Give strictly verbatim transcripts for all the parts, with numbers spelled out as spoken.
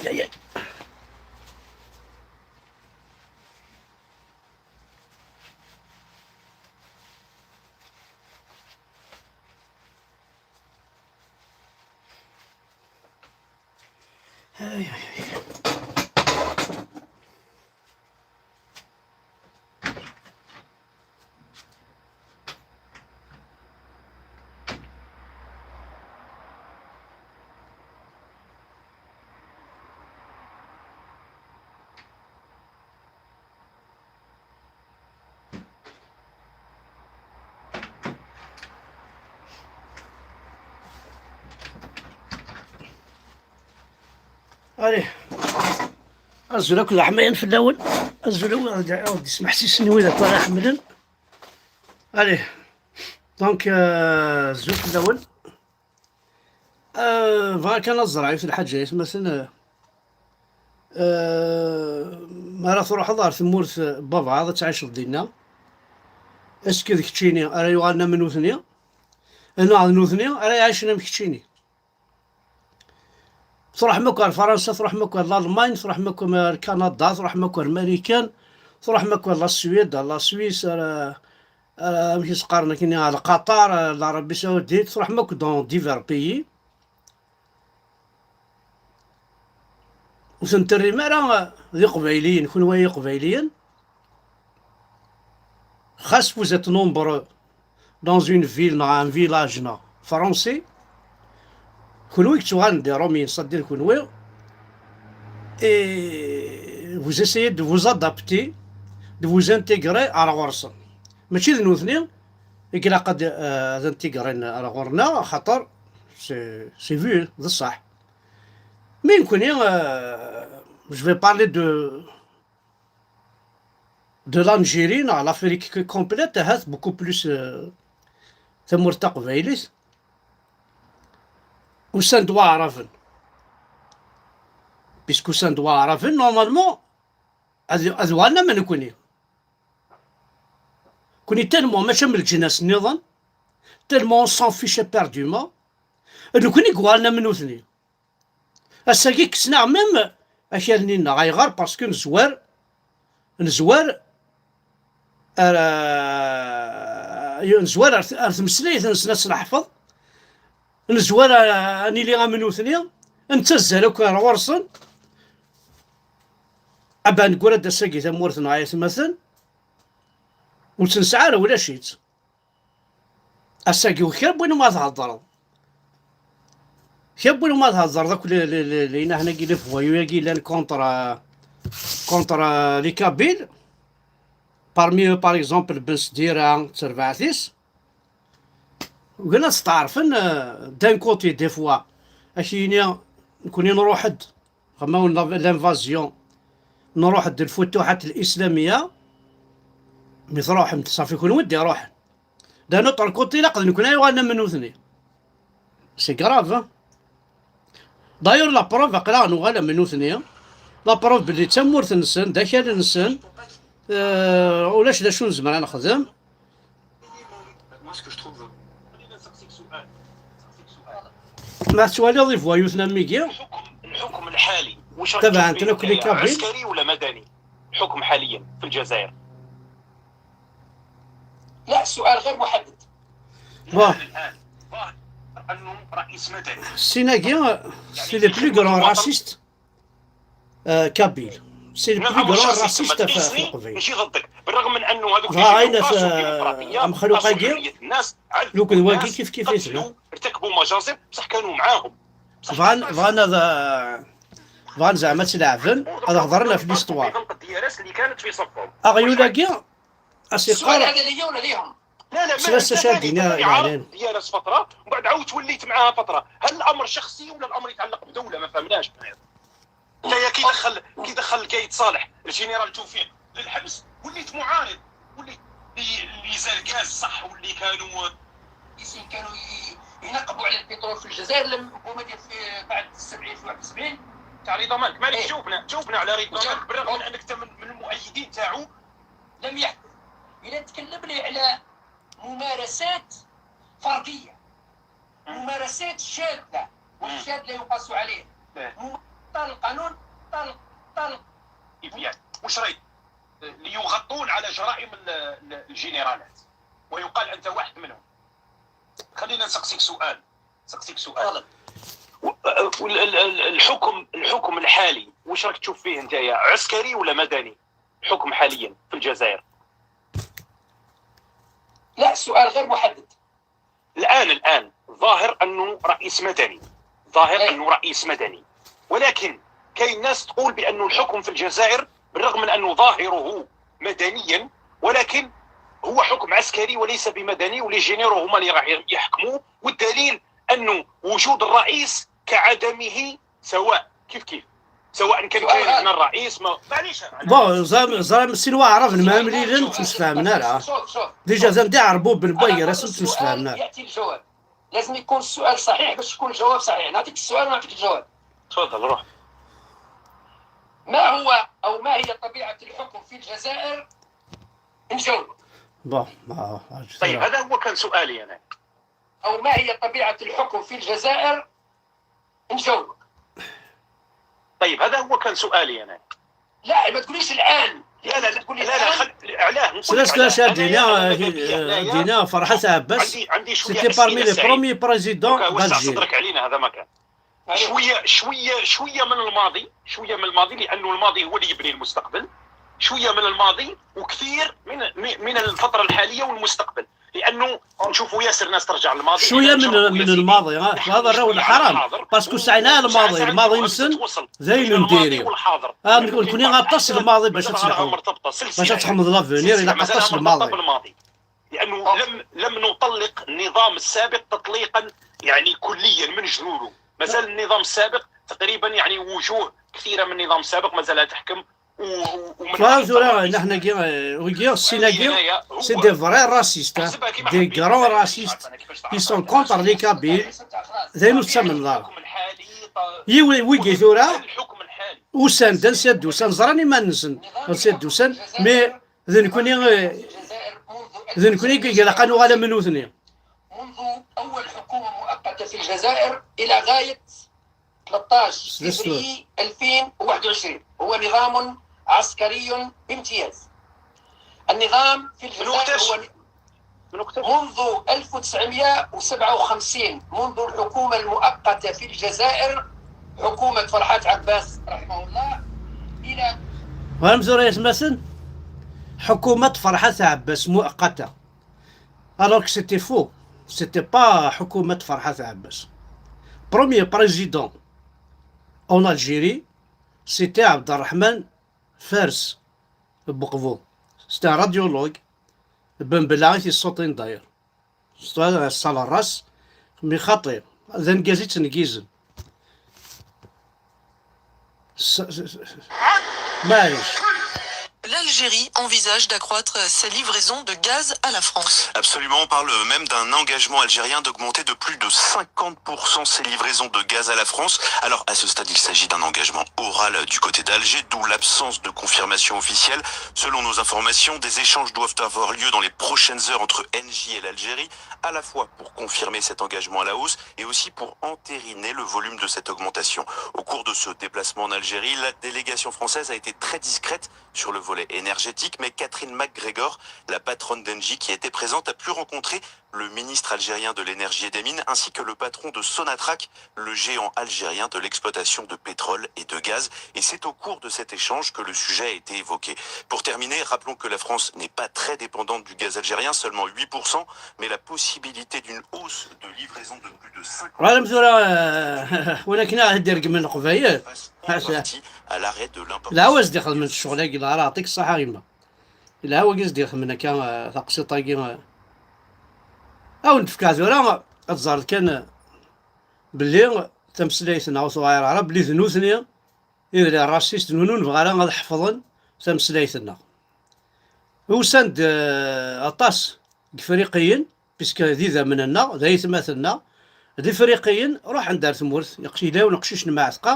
Ay, ay. Ay, ay, ay. Allez. Azul akk d aḥmayan fell-awen. Azul akk d ismeḥsisen i wid akk ara ḥemmlen. Allez. Donc, euh, azul fell-awen. Euh, bɣiɣ kan ad ẓreɣ yiwet n lḥaǧa, yetmaten, euh, euh, mi ara truḥeḍ ɣer tmurt n baba-tneɣ, ad tɛiceḍ dinna. Est-ce que d keččini ara yuɣalen am nutni? Neɣ d nutni ara iɛicen am keččini? Truḥem akk ar Fransa, truḥem akk ar Lalman, truḥem akk ar Kanada, truḥem akk ar Marikan, truḥem akk ar la Suède, ar la Suisse, ar, ar, amek i s-qqaren akkenni, ar Qatar, ar l'Arabie Saoudite, truḥem akk dans divers pays. Ur ten-terrim ara d Iqbayliyen, kunwi ay Iqbayliyen. Xas vous êtes nombreux dans une ville neɣ un village neɣ français, kunwi i yettuɣalen d Iṛumyen, c'est-à-dire kunwi, et vous essayez de vous adapter, de vous intégrer ar ɣur-sen. Mačči d nutni i ilaq ad, euh, ad integrin ar ɣur-neɣ, axaṭer c'est, c'est vu, d ṣṣeḥ. Mais nekkni, euh, je vais parler de, de l'Algérie, neɣ l'Afrique complète, ahat beaucoup plus, euh, tamurt taqbaylit. Usan-d Waɛraben. Puisque usan-d Waɛraben, normalement, ad, ad uɣalen am nekkni. Nekkni tellement mačči am leǧnas nniḍen, tellement on s'en fiche éperdument, nekkni i yuɣalen am nutni. Ass-agi kksen-aɣ même akal-nni-nneɣ. Ayɣer? Parce que nezwar, nezwar ar, nezwar ar, ar tmeslayt-nsen ad tt-neḥfeḍ, nezwar ar, ad nili am nutni, nettazzal akk ar ɣur-sen. Aba neggura-d ass-agi tamurt-nneɣ ay atmaten, ur tt-nesɛi ara, ulac-itt. Ass-agi, kra n win umi theddreḍ, kra n win umi theddreḍ akk, les, les, les, les, inahen-agi, les voyous-agi llan contre, euh, contre, euh, les Kabyles, parmi eux, par exemple, Ben Sdira, d terbaɛt-is, ugin ad steɛṛfen, euh, d'un côté, des fois, ad k-yini, nekkni nruḥ-d, comme l'invasion, nruḥ-d lfutuḥat l-islamiyya, mi truḥem-d, ṣafi, kunwi d-iruḥen. D'un autre côté, ilaq d nekkni ay yuɣalen am nutni. C'est grave, hein? D'ailleurs, la preuve, aql-aɣ nuɣal am nutni. La preuve belli d tamurt-nsen, d akal-nsen, euh, ulac d acu nezmer ad nexdem. Ma tettwaliḍ les voyous-nni am wigi, الحكم الحالي، واش راك تبع تشوف فيه أنت لو كلي أنت؟ كابيل؟ عسكري ولا مدني؟ الحكم حاليا في الجزائر. لا، السؤال غير محدد. Bon. الآن، الآن ظاهر أنه رئيس مدني. Sin-agi, c'est le plus grand raciste, euh, kabyle. C'est le plus grand raciste في القبيل. ماشي ضدك، بالرغم من أنه هذوك اللي يقاسوا الديمقراطية، قاسوا حرية الناس، عذبوا الناس، كيف كيف قتلوا، ارتكبوا مجازر، بصح كانوا معاهم. بغان، بغان هذا، بغان زعما تلعبن، هذا هضرنا في l'histoire. الديارات اللي كانت في صفهم. أغيولاكي، أسيقار. السؤال هذا ليا ولا ليهم؟ لا، لا، ما سلا أنت استشهاد مالك؟ دينا أنت عارف يعني. ديالة فترة، ومن بعد عاودت وليت معاها فترة. هل الأمر شخصي ولا الأمر يتعلق بدولة؟ ما فهمناش. لا، يا كي دخل، كي دخل القايد صالح الجنرال توفيق للحبس، وليت معارض، وليت لي، لي زرقاز صح، واللي كانوا، يسين كانوا ي-، ينقبوا على البترول في الجزائر، لما الحكومة ديال في بعد السبعين، في واحد وسبعين. تاع رضا مالك، مالك إيه. جاوبنا، جاوبنا على رضا مالك، بالرغم من أنك أنت من، من المؤيدين تاعو. لم يحدث. إلا تكلم لي على ممارسات فردية، ممارسات شاذة، والشاذ لا يقاس عليه. مم. طال القانون، طال طال كيف يعني؟ واش رايك؟ ليغطون على جرائم ال- ال- الجنرالات، ويقال انت واحد منهم. خلينا نسقسيك سؤال، نسقسيك سؤال. تفضل. و- وال- ال- ال- الحكم الحكم الحالي، واش راك تشوف فيه انت؟ عسكري ولا مدني؟ الحكم حاليا في الجزائر. لا، السؤال غير محدد. الآن، الآن ظاهر أنه رئيس مدني، ظاهر أنه رئيس مدني، ولكن كاين ناس تقول بأنه الحكم في الجزائر، بالرغم من أنه ظاهره مدنيا، ولكن هو حكم عسكري وليس بمدني، ولي جينيرو هما اللي راح يحكموا. والدليل أنه وجود الرئيس كعدمه سواء، كيف كيف، سواء كان كاين هنا الرئيس، ما معليش. Bon, زعما زعما سي الواعر بن مامليلن شوف، شوف، شوف، شوف. ديجا زعما دي عربو بن باير، اسم شوف، شوف، شوف. ياتي الجواب. لازم يكون السؤال صحيح باش يكون الجواب صحيح. نعطيك السؤال ونعطيك الجواب. تفضل، روح. ما هو أو ما هي طبيعة الحكم في الجزائر؟ نجاوب. Bon, ما طيب، هذا هو كان سؤالي أنا. أو ما هي طبيعة الحكم في الجزائر؟ نجاوبك. طيب، هذا هو كان سؤالي أنا. لا، ما تقوليش الآن. لا، لا، لا، تقولي لا، لا، الآن. خل-، علاه نقول لك سلاس علاه؟ كلاش أنا دينا، أنا ماذا بيا؟ آه، أنايا دينا فرحة عباس. عندي، عندي شوية c'était parmi أسئلة les سياسية. Premiers présidents دوكا وسع d'Algérie. صدرك علينا، هذا ما كان. شوية، شوية، شوية من الماضي، شوية من الماضي، لأنه الماضي هو اللي يبني المستقبل. شوية من الماضي وكثير من، من، من الفترة الحالية والمستقبل، لأنه نشوفوا ياسر ناس ترجع للماضي. شوية من، من الماضي، ها، هذا راهو الحرام. باسكو سعينا الماضي، الماضي نسن زين نديري. آه، نكون، نكوني غطاس الماضي باش تسلحوا. باش تحمض l'avenir، إلا قطاس الماضي. لأنه لم، لم نطلق النظام السابق تطليقا، يعني، كليا من جذوره. مازال النظام السابق تقريبا، يعني، وجوه كثيرة من النظام السابق مازالها تحكم. و-، و-، ومن فهمت راه، نحن كي، ويكي، السينا كي، c'est des vrais racistes, hein. Des grands racistes. Ils sont contre les Kabyles. زين وتسمى النظام. يوي، ويكي ثورة. وسان دان سياد دوسان، زراني ما نسن. سياد دوسان، mais d nekkni, d nekkni i ilaq ad nuɣal am nutni. منذ أول حكومة مؤقتة في الجزائر إلى غاية ثلاثطاش فبراير ألفين وواحد وعشرين، هو نظام عسكري بامتياز. النظام في الجزائر هو منذ ألف وتسعمية وسبعة وخمسين، منذ الحكومة المؤقتة في الجزائر، حكومة فرحات عباس رحمه الله، إلى غنمزور يا سماسن، حكومة فرحات عباس مؤقتة. Alors que c'était faux. C'était pas حكومة فرحات عباس. Premier président en Algérie, c'était عبد الرحمن فارس بقبو. C'était un radiologue. بن بلاغي في السوطين داير. C'était الصالة الراس. Mais خطير. ذا نقازي تنقيزن. معليش. L'Algérie envisage d'accroître ses livraisons de gaz à la France. Absolument, on parle même d'un engagement algérien d'augmenter de plus de cinquante pour cent ses livraisons de gaz à la France. Alors, à ce stade, il s'agit d'un engagement oral du côté d'Alger, d'où l'absence de confirmation officielle. Selon nos informations, des échanges doivent avoir lieu dans les prochaines heures entre Engie et l'Algérie, à la fois pour confirmer cet engagement à la hausse et aussi pour entériner le volume de cette augmentation. Au cours de ce déplacement en Algérie, la délégation française a été très discrète sur le volet énergétique, mais Catherine McGregor, la patronne d'Engie qui était présente, a pu rencontrer le ministre algérien de l'énergie et des mines, ainsi que le patron de Sonatrach, le géant algérien de l'exploitation de pétrole et de gaz. Et c'est au cours de cet échange que le sujet a été évoqué. Pour terminer, rappelons que la France n'est pas très dépendante du gaz algérien, seulement huit pour cent, mais la possibilité d'une hausse de livraison de plus de cinquante pour cent. Voilà, monsieur, euh, ولكن هاد يرقم من قبيل. Partie à l'arrêt de l'importation. لا، واش دخل من الشغل، يقول راه يعطيك الصحة يما. Ilha wagi s-d-ixedmen akka, eh, taqsiṭ-agi, eh. Ad wen-d-fkeɣ tura, ad teẓreḍ kan, eh, belli tameslayt-nneɣ ur tuɣal ara, belli d nutni i d les racistes, nutni ur nebɣi ara ad ḥefḍen tameslayt-nneɣ. Usan-d, eh, aṭas n Yefriqiyen, puisque d idammen-nneɣ, d aytmaten-nneɣ, d Ifriqiyen, ruḥen-d ar tmurt, yella yiwen uqcic n Mɛetqa,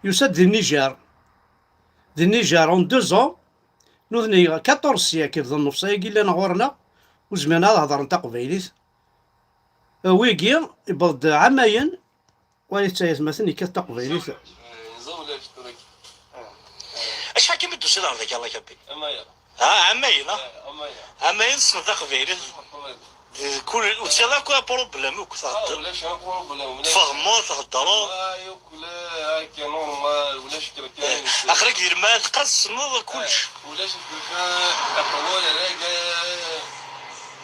yusa-d di Niger. Di Niger, en deux ans, nutni quatorze siècles d nnefṣ ayagi llan ɣur-neɣ, ur zmiren ad hedren taqbaylit. Wigi, yewweḍ-d ɛamayen, wali tayetmaten yekkat taqbaylit. Acḥal kan i d-tusiḍ ɣer dagi, Allah yabbi? Amaya. Ha, amayen, ha? Eh, amaya. Amayen tessneḍ taqbaylit. Kul, ur tesɛiḍ akk apṛublem akk, ah, theddreḍ. Ulac akk apṛublem, ulac. Tfehmeḍ, theddreḍ. Ah, yakk, la, akka normal, ulac kra kan. Eh, aql-ak di lmal, tqas tessneḍ kullec. Eh, ulac kra kan, aqbul, ala,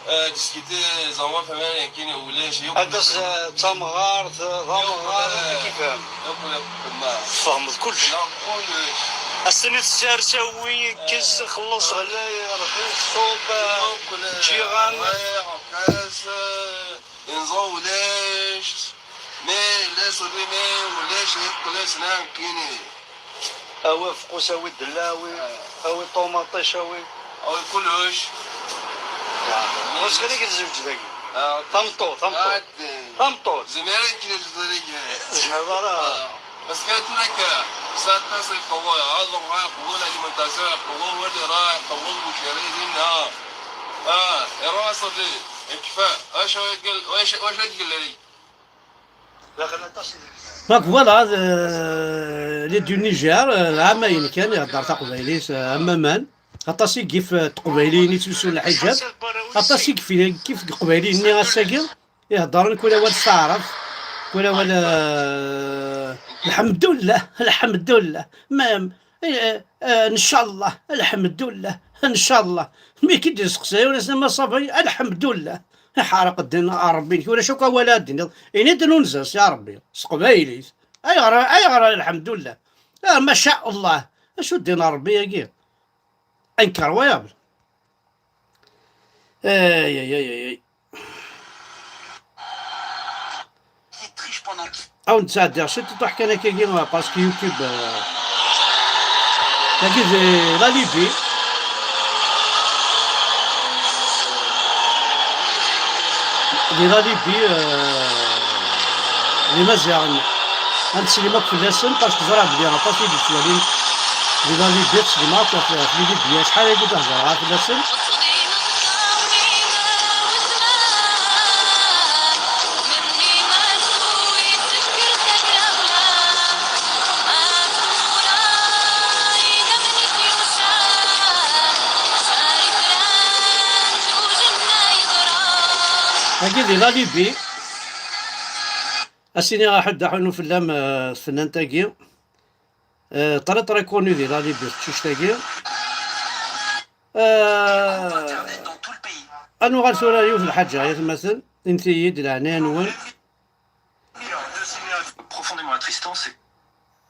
eh, discuter, zeɛma fehmeɣ, nekkini ulac, yakk. Aṭas, eh, d tamɣart, d amɣar, yakk, eh, ur k-ifehhem. Yakk, yakk, ma. Tfehmeḍ kullec. Neɣ kullec. Ass-nni tessers awi, kkes, xelleṣ, ɣlay, rxis, ṣub, eh, yakk, eh, ǧǧiɣ-am. Rxis, eh, inẓa ulac, mais les rimés ulac, yeqqel-as nekkini. Awi afeqqus, awi ddella, awi, ah, awi ṭumaṭic, awi. Awi kullec. Ah, mais ur sɣil i yezweǧ dagi. Ah, tameṭṭut, tameṭṭut. Ah, d-, tameṭṭut. Zemreɣ ad k-nezweǧ dagi. Zemreɣ ara. Ah, parce que tura akka, s aṭas i yeqwel, ad ṛuḥ iqwel alimentation, iqwel wali raḥ, iqwel ucari dinna. Ah, iṛuḥ aṣelli, ikfa. Acu i yella, acu, acu i yella? Donc voilà, euh, les du Niger, euh, amayen kan ihedder taqbaylit, euh, am aman. Aṭas i yif, euh, teqbayliyin i ttlusun lḥiǧab. Aṭas i yif, yif teqbayliyin-nni ass-agi iheddren kul awal s taɛrabt, kul awal, euh, lḥemdullah, lḥemdullah. Ma, eh, eh, ncallah, lḥemdullah, ncallah. Mi k-id-yesteqsay ur as-nna ma ṣabi, lḥemdullah. Iḥreq ddin ɣer Ṛebbi-nnek, ulac akk awal ara d-tiniḍ. Ini-d nunez-as, ya Ṛebbi, s teqbaylit. Ayɣer, ayɣer lḥemdullah? Ah, maca Allah. Acu ddin ɣer Ṛebbi-agi? Incroyable. Ay, ay, ay, ay, ay. Awen-d-sɛeddiɣ ciṭuṭuḥ kan akkagi, parce que YouTube, euh, dagi di la Libye. Di la Libye, euh, d Imaziɣen. Ad nsellem akk fell-asen, parce que ẓriɣ belli aṭas i d-yettwalin di la Libye, ad sellmeɣ akk ɣef, ɣef les Libyens, acḥal aya i d-hedreɣ fell-asen. Dagi di la Libye. Ad s-iniɣ aḥuddu aḥunnu fell-am, eh, tfennant-agi. Eh, très, très connu di la Libye teqcict-agi. Eh, ad nuɣal tura yiwet n lḥaǧa, ay atmaten, init-iyi-d leɛnaya-nwen.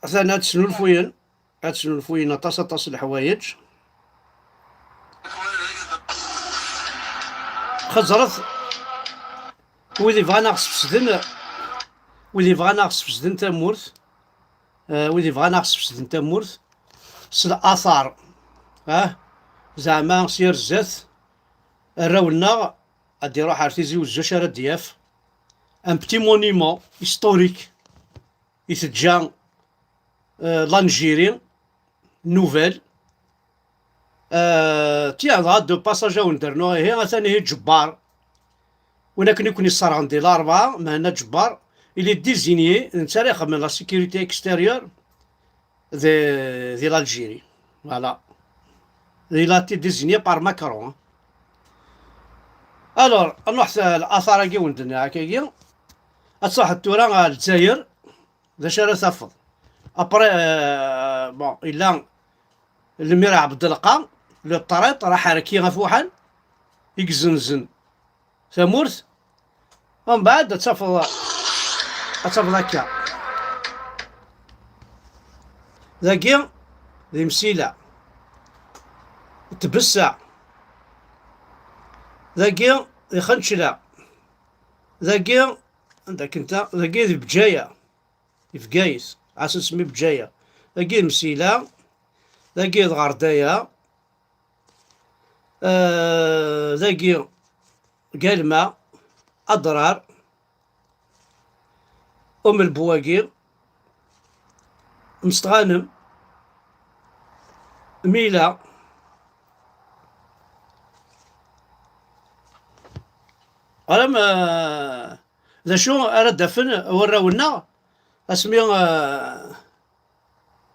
Atan ad snulfuyen, ad snulfuyen aṭas, aṭas n leḥwayeǧ. Xeẓret wid yebɣan ad ɣ-sfesden, wid yebɣan ad ɣ-sfesden tamurt, eh, wid yebɣan ad ɣ-sfesden tamurt s later, ah, zeɛma s yir zdat, arraw-nneɣ ad d-iruḥ ar Tizi Wezzu, acu ara d-yaf? Un petit monument historique i teǧǧa, euh, l'Algérie nouvelle. Euh, tiens, dɣa de passage ad wen-d-rnuɣ, ihi atan ihi Ǧebbar. Win akken i ken-isserɣen di Larebɛa, Mehenna Ǧebbar, il est désigné, d netta ara ixedmen la sécurité extérieure de, de l'Algérie. Voilà. Il a été désigné par Macron, hein. Alors, nruḥ s-, later-agi wen-d-nniɣ akkagi, ad truḥeḍ tura ɣer Lezzayer, d acu ara tafeḍ? Après, euh, bon, yella Lemir Ɛebdelqa, le traître, aḥerki afuḥan, i izenzen tamurt. Umbeɛd ad tafeḍ, ad tafeḍ akka. Dagi d imsila, tbessa. Dagi d Xenčla. Dagi, anda kenta? Dagi d Bǧaya. Di Bgayet, ɛas nsemmi Bǧaya. Dagi d Msila, dagi d Ɣerdaya, eh, dagi Galma, Adrar, Umelbwagi, Mestɣanem, Mila. Alam, eh, d acu ara d-afen warraw-nneɣ asmi, eh,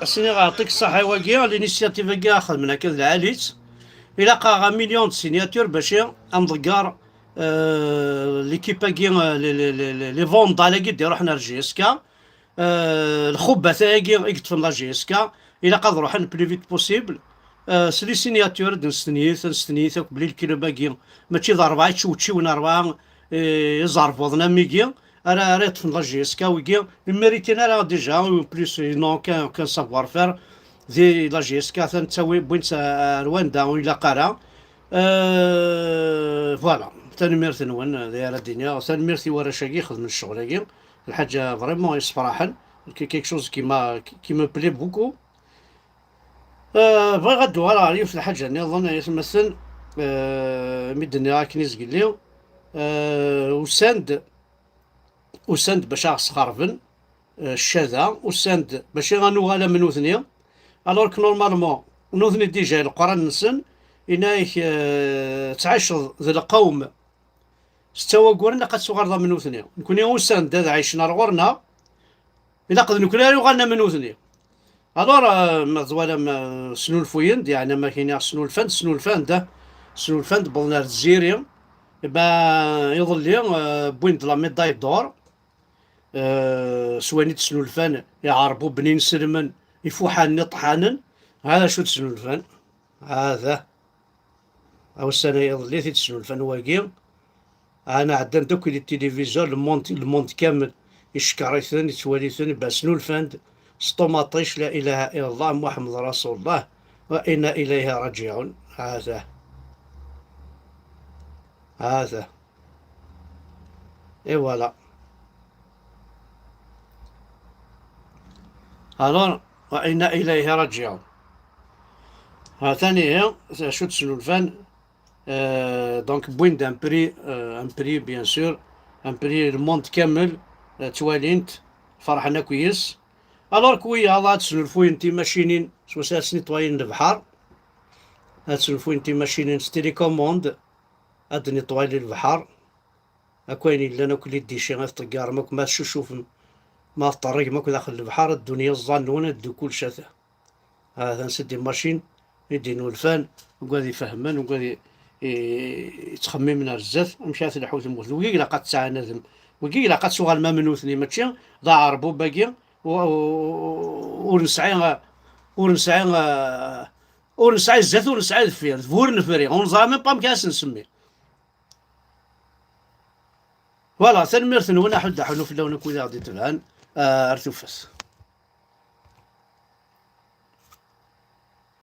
a s-iniɣ ɛṭik ṣṣaḥa i wagi, l'initiative-agi xedmen akka d lɛali-tt. Ilaq-aɣ un million de signatures bac ad nḍegger, euh, l'équipe-agi, euh, les, les, les, les, les vandales-agi d-iruḥen ar J S K. Euh, lxubbat-agi i yeṭṭfen la J S K, ilaq ad ruḥen plus vite possible. Euh, s les signatures d nstenyi-t, nstenyi-t akk belli le club-agi mačči d rebɛa ičewčiwen, rebɛa, eh, iẓerbuḍen am wigi ara, ara yeṭṭfen la J S K. Wigi ur méritent ara déjà, en plus ils n'ont aucun, aucun savoir-faire. Di la J S K atan ttawi, wwin-tt ar wanda ur ilaq ara. Euh, voilà, tanemmirt-nwen, d ayen ara d-iniɣ. Tanemmirt i warrac-agi ixedmen ccɣel-agi. Lḥaǧa vraiment yessefraḥen, quelque chose qui m'a, qui me plaît beaucoup. Euh, bɣiɣ ad d-uɣaleɣ ɣer yiwet lḥaǧa nniḍen, ay atmaten, euh, mi d-nniɣ akken i zgelli, euh, usan-d, usan-d bac ad ɣ-sxerben, eh, ccada, usan-d mačči ad nuɣal am nutni, alors que normalement, nutni déjà leqran-nsen, yenna-ak, eh, ttɛiceḍ d lqawm setta wagguren, ilaq ad tuɣaleḍ am nutni. Nekni usan-d ad ɛicen ar ɣur-neɣ, ilaq d nekni ara yuɣalen am nutni. Alors, eh, ma twalam, eh, snulfuyen-d, yeɛni ma k-iniɣ snulfan-d, snulfan-d, eh, snulfan-d, wwḍen ar Tziri, eh ben, iḍelli, eh, wwin-d la médaille d'or, eh, s wayen i d-snulfan iɛerbuben inselmen, ifuḥanen iṭḥanen, ha d acu d-snulfan, ha-t-a. A ussan-a iḍelli i t-id-snulfan wagi, ɛna ɛeddan-d akk les téléviseurs, le monde, le monde kamel, icekkeṛ-iten, ittwali-ten, ben snulfan-d s ṭumaṭic, la ilaha illallah, Muḥemmed rasulullah, wa inna ilayhi raǧiɛun. Ha-t-a. Ha-t-a. Et voilà. Alors, wa inna ilayhi raǧiɛun. Ha-t-an ihi, acu d-snulfan, euh, donc, wwin-d un prix, euh, un prix, bien sûr, un prix, le monde kamel, euh, ttwalin-t, ferḥen akk yes. Alors que wiyaḍ ad snulfuyen timacinin, s wacu ad snitwayen lebḥer, ad snulfuyen timacinin s télécommande, ad netwayi lebḥer, akk ayen yellan akk les déchets ad t-tḍeggarem akk, ma tcucufem, ma teṭṭerrigem akk daxel lebḥer, ad ddun yiẓẓan-nwen, ad ddu kullec ata. Ha-t-an c'est des machines i d-inulfan, ugad ifehmen, ugad i, i, yettxemmimen ar zdat, amek ara telḥu tmurt. Wigi ilaq ad tettɛanadem, wigi ilaq ad tuɣalem am nutni, mačči d aɛerbub-agi, u-, u-, ur nesɛi, ur nesɛi, ur nesɛi zdat, ur nesɛi deffir, d bu ur nefri, ur neẓra même pas amek ara s-nsemmi. Voilà, tanemmirt-nwen, aḥuddu aḥunnu fell-awen akk wid i ɣ-d-itebɛen, ah, ar tufat.